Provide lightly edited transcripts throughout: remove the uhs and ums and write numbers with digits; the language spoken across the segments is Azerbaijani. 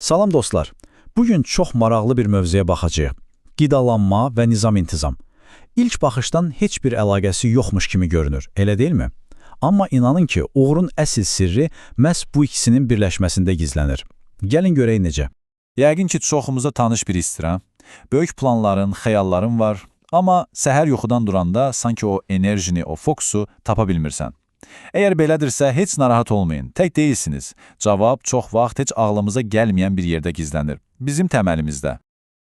Salam dostlar. Bugün çox maraqlı bir mövzuya baxacağıq. Qidalanma və nizam-intizam. İlk baxışdan heç bir əlaqəsi yoxmuş kimi görünür, elə deyilmi? Amma inanın ki, uğurun əsl sirri məhz bu ikisinin birləşməsində gizlənir. Gəlin görək necə. Yəqin ki, çoxumuza tanış bir hissdir, ha? Böyük planların, xəyalların var, amma səhər yuxudan duranda sanki o enerjini, o fokusu tapa bilmirsən. Əgər belədirsə, heç narahat olmayın, tək deyilsiniz. Cavab çox vaxt heç ağlımıza gəlməyən bir yerdə gizlənir. Bizim təməlimizdə.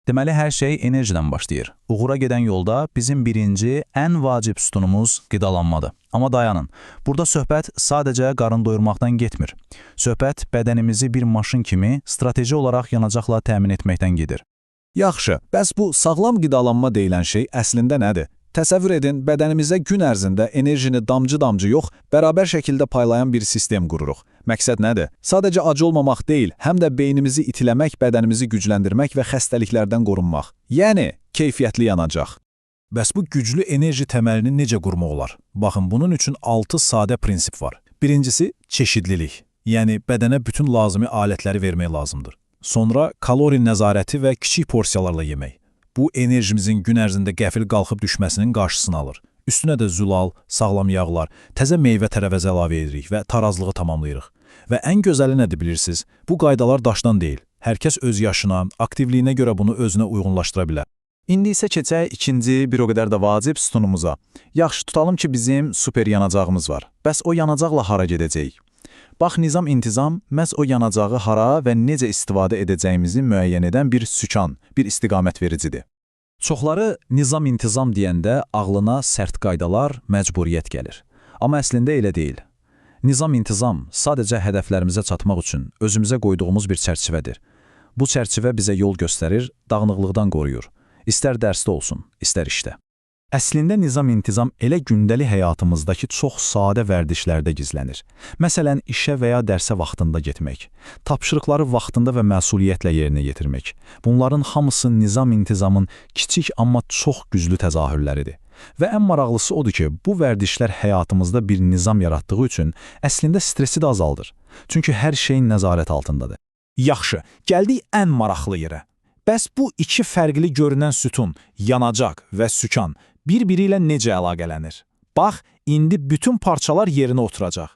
Deməli, hər şey enerjidən başlayır. Uğura gedən yolda bizim birinci, ən vacib sütunumuz qidalanmadır. Amma dayanın, burada söhbət sadəcə qarın doyurmaqdan getmir. Söhbət bədənimizi bir maşın kimi strateji olaraq yanacaqla təmin etməkdən gedir. Yaxşı, bəs bu sağlam qidalanma deyilən şey əslində nədir? Təsəvvür edin, bədənimizə gün ərzində enerjini damcı-damcı yox, bərabər şəkildə paylayan bir sistem qururuq. Məqsəd nədir? Sadəcə ac olmamaq deyil, həm də beynimizi itiləmək, bədənimizi gücləndirmək və xəstəliklərdən qorunmaq. Yəni, keyfiyyətli yanacaq. Bəs bu güclü enerji təməlini necə qurmaq olar? Baxın, bunun üçün 6 sadə prinsip var. Birincisi, çeşidlilik. Yəni, bədənə bütün lazımi alətləri vermək lazımdır. Sonra kalori nəzarəti və kiçik porsiyalarla yemək. Bu, enerjimizin gün ərzində qəfil qalxıb düşməsinin qarşısını alır. Üstünə də zülal, sağlam yağlar, təzə meyvə tərəvəz əlavə edirik və tarazlığı tamamlayırıq. Və ən gözəli nədir bilirsiniz? Bu qaydalar daşdan deyil. Hər kəs öz yaşına, aktivliyinə görə bunu özünə uyğunlaşdıra bilər. İndi isə keçək ikinci, bir o qədər də vacib sütunumuza. Yaxşı, tutalım ki, bizim super yanacağımız var. Bəs o yanacaqla hara gedəcəyik? Bax, nizam-intizam məhz o yanacağı hara və necə istifadə edəcəyimizi müəyyən edən bir sükan, bir istiqamət vericidir. Çoxları nizam-intizam deyəndə ağlına sərt qaydalar, məcburiyyət gəlir. Amma əslində elə deyil. Nizam-intizam sadəcə hədəflərimizə çatmaq üçün özümüzə qoyduğumuz bir çərçivədir. Bu çərçivə bizə yol göstərir, dağınıqlıqdan qoruyur. İstər dərsdə olsun, istər işdə. Əslində nizam-intizam elə gündəlik həyatımızdakı çox sadə vərdişlərdə gizlənir. Məsələn, işə və ya dərsə vaxtında getmək, tapşırıqları vaxtında və məsuliyyətlə yerinə yetirmək. Bunların hamısı nizam-intizamın kiçik amma çox güclü təzahürləridir. Və ən maraqlısı odur ki, bu vərdişlər həyatımızda bir nizam yaratdığı üçün əslində stresi də azaldır. Çünki hər şeyin nəzarət altındadır. Yaxşı, gəldik ən maraqlı yerə. Bəs bu iki fərqli görünən sütun, yanacaq və sükan, bir-biri ilə necə əlaqələnir? Bax, indi bütün parçalar yerinə oturacaq.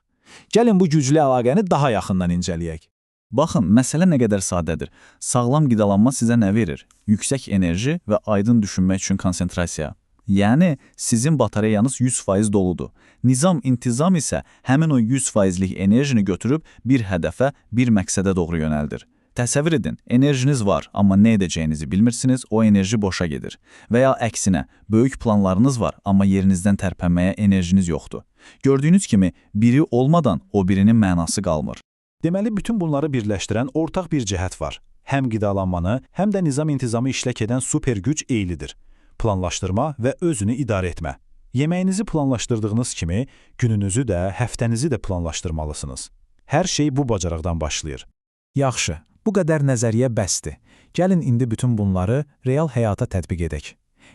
Gəlin bu güclü əlaqəni daha yaxından incələyək. Baxın, məsələ nə qədər sadədir. Sağlam qidalanma sizə nə verir? Yüksək enerji və aydın düşünmək üçün konsentrasiya. Yəni, sizin batareyanız 100% doludur. Nizam-intizam isə həmin o 100%lik enerjini götürüb bir hədəfə, bir məqsədə doğru yönəldir. Təsəvvür edin, enerjiniz var, amma nə edəcəyinizi bilmirsiniz, o enerji boşa gedir. Və ya əksinə, böyük planlarınız var, amma yerinizdən tərpənməyə enerjiniz yoxdur. Gördüyünüz kimi, biri olmadan o birinin mənası qalmır. Deməli, bütün bunları birləşdirən ortaq bir cəhət var. Həm qidalanmanı, həm də nizam-intizamı işlək edən super güc eynidir. Planlaşdırma və özünü idarə etmə. Yeməyinizi planlaşdırdığınız kimi, gününüzü də, həftənizi də planlaşdırmalısınız. Hər şey bu bacarıqdan başlayır. Yaxşı, bu qədər nəzəriyyə bəsdir. Gəlin indi bütün bunları real həyata tətbiq edək.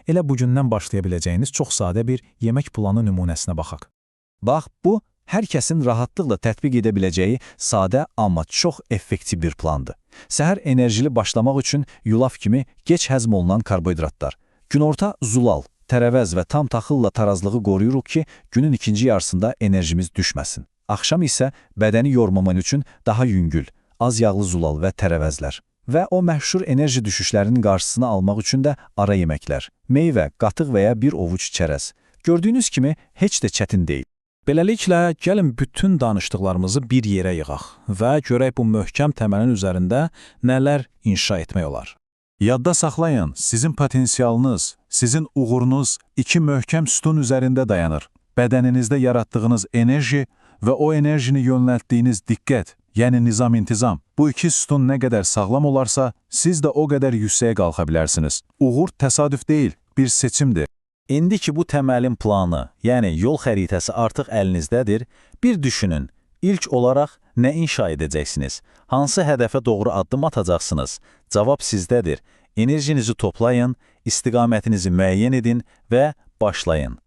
Elə bugündən başlaya biləcəyiniz çox sadə bir yemək planı nümunəsinə baxaq. Bax, bu, hər kəsin rahatlıqla tətbiq edə biləcəyi sadə, amma çox effektiv bir plandır. Səhər enerjili başlamaq üçün yulaf kimi geç həzm olunan karbohidratlar. Günorta zulal, tərəvəz və tam taxılla tarazlığı qoruyuruq ki, günün ikinci yarısında enerjimiz düşməsin. Axşam isə bədəni yormamaq üçün daha yüngül, az yağlı zulal və tərəvəzlər. Və o məşhur enerji düşüşlərinin qarşısını almaq üçün də ara yeməklər, meyvə, qatıq və ya bir ovuc çərəz. Gördüyünüz kimi heç də çətin deyil. Beləliklə, gəlin bütün danışdıqlarımızı bir yerə yığaq və görək bu möhkəm təməlin üzərində nələr inşa etmək olar. Yadda saxlayın, sizin potensialınız, sizin uğurunuz iki möhkəm sütun üzərində dayanır. Bədəninizdə yaratdığınız enerji və o enerjini yönəltdiyiniz diqqət, yəni nizam-intizam. Bu iki sütun nə qədər sağlam olarsa, siz də o qədər yüksəyə qalxa bilərsiniz. Uğur təsadüf deyil, bir seçimdir. İndi ki bu təməlin planı, yəni yol xəritəsi artıq əlinizdədir, bir düşünün. İlk olaraq nə inşa edəcəksiniz? Hansı hədəfə doğru addım atacaqsınız? Cavab sizdədir. Enerjinizi toplayın, istiqamətinizi müəyyən edin və başlayın.